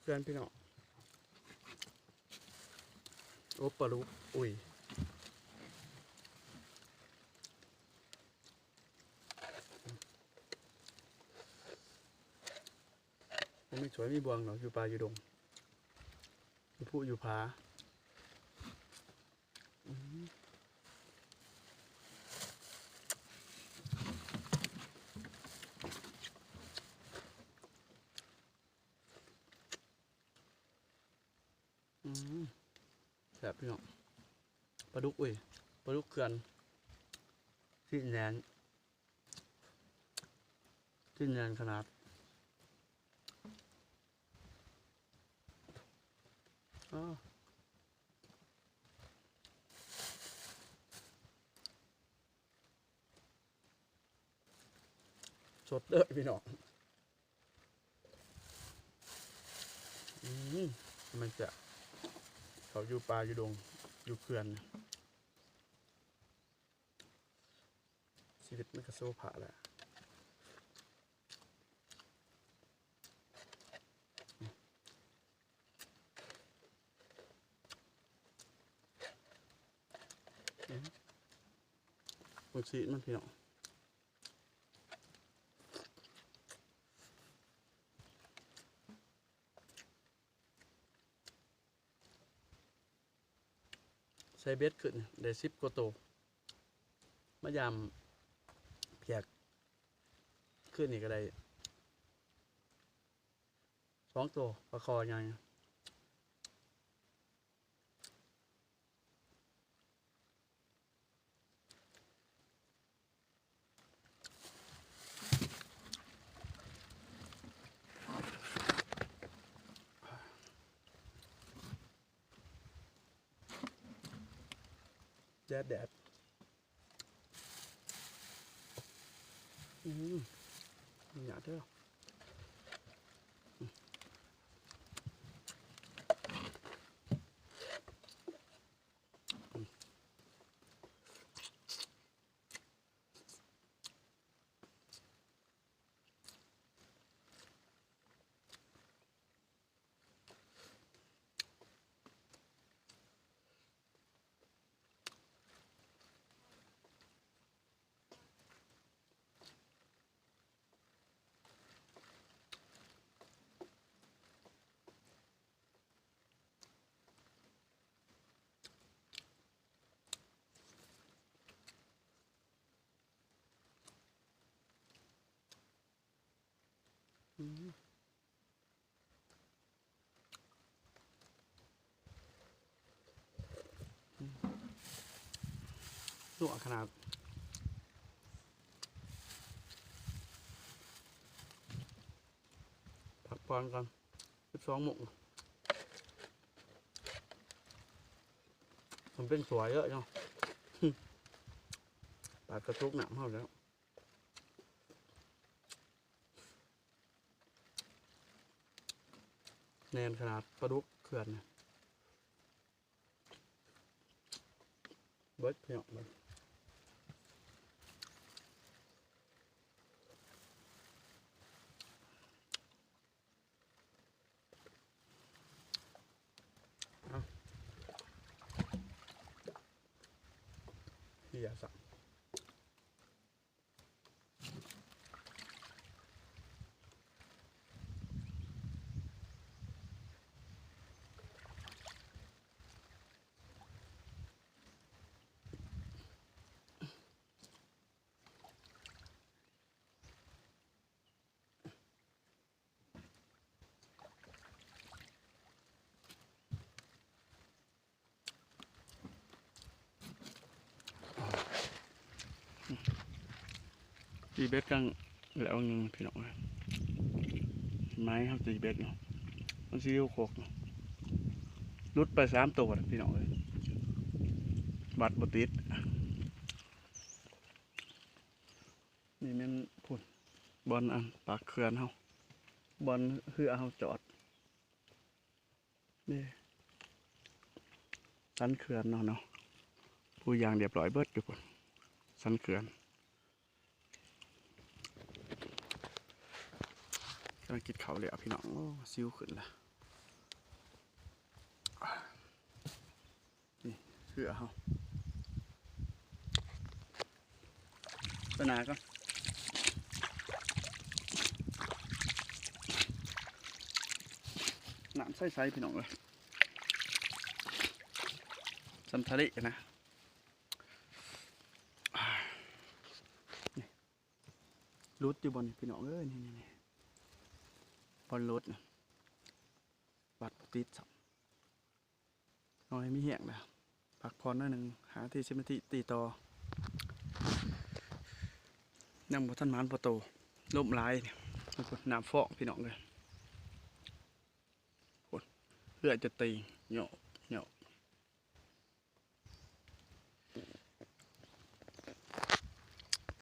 ເພື່ອນພີ່ນ້ອງ ອົບປາດຸກອຸ້ຍ ບໍ່ມີສວຍມີບ່ວງດອກ ຢູ່ປ່າຢູ່ດົງ ຢູ່ພູຢູ່ຜາ. ອືມ ແຊບພີ່ນ້ອງ ປາດຸກ ອຸ້ຍ ປາດຸກເຂື່ອນ ຊີ້ນແໜ້ນ ຊີ້ນແໜ້ນຂະໜາດ. ອ້າ ສົດເດີພີ່ນ້ອງ. ອືມ ມັນຈະ ເຂົາຢູ່ປ່າຢູ່ດົງ ຢູ່ເຂື່ອນ ຊີວິດມັນກະໂຊພະແຫຼະ. ອືມ ເບິ່ງຊີ້ນມັນພີ່ນ້ອງ. ໃສ່ເບັດຂຶ້ນໄດ້ສິບກວ່າໂຕ ມາຢາມແຂກຄືນນີ້ກະໄດ້ສອງໂຕ ປາຄໍ່ໃຫຍ່. ແດດແດດ ອືມ ຫຍາດເດີ. ອືມ ນົວຂະໜາດ. ພັກຜ່ອນກ່ອນ ສິບສອງໂມງ ມັນເປັນສວຍເຍາະເນາະ ປາກກະຕຸກນ້ຳເຮົາແລ້ວ. ແໜ້ນຂະໜາດ ປາດຸກເຂື່ອນ ເບິດພີ່ນ້ອງ ເບິດ. ເພຍຊະ. ຕີເບັດຄັ້ງແລ້ວໜຶ່ງພີ່ນ້ອງເອີຍ ໄມ້ເຮົາຕີເບັດເນາະ ມັນຊິຢູ່ຄົກ ຫຼຸດໄປສາມໂຕແລ້ວພີ່ນ້ອງເອີຍ ວັດບໍ່ຕິດ. ນີ້ແມ່ນພຸ້ນ ບ່ອນອັນປາກເຂື່ອນເຮົາ ບ່ອນເຮືອເຮົາຈອດ. ນີ້ ສັນເຂື່ອນເນາະ ເນາະ ຜູ້ຢ່າງລຽບຮ້ອຍເບິດຢູ່ພຸ້ນ ສັນເຂື່ອນ. ກຳລັງກິນເຂົ້າແລ້ວພີ່ນ້ອງ ໂອ້ ສິວຂຶ້ນລະ. ເກືອເຮົາ ຕົວໜ້າກ່ອນ ນ້ຳໃສໆ ພີ່ນ້ອງເອີຍ ສ່ຳທະເລນະ ຫຼຸດຢູ່ບ່ອນນີ້ພີ່ນ້ອງເອີຍ ນີ້ໆໆ ບ່ອນຫຼຸດນະ ວັດບໍ່ຕິດຊ້ຳ ເອົາໃຫ້ມີແຮງນະ ພັກຜ່ອນໜ້ອຍໜຶ່ງ ຫ້ານາທີ ສິບນາທີ ຕີຕໍ່ ຍັງບໍ່ທັນໝານພໍໂຕ ລົມຫຼາຍ ນ້ຳຟອງພີ່ນ້ອງເອີຍ ໂອ້ຍ ເຮືອຈະຕີງ ໂຍ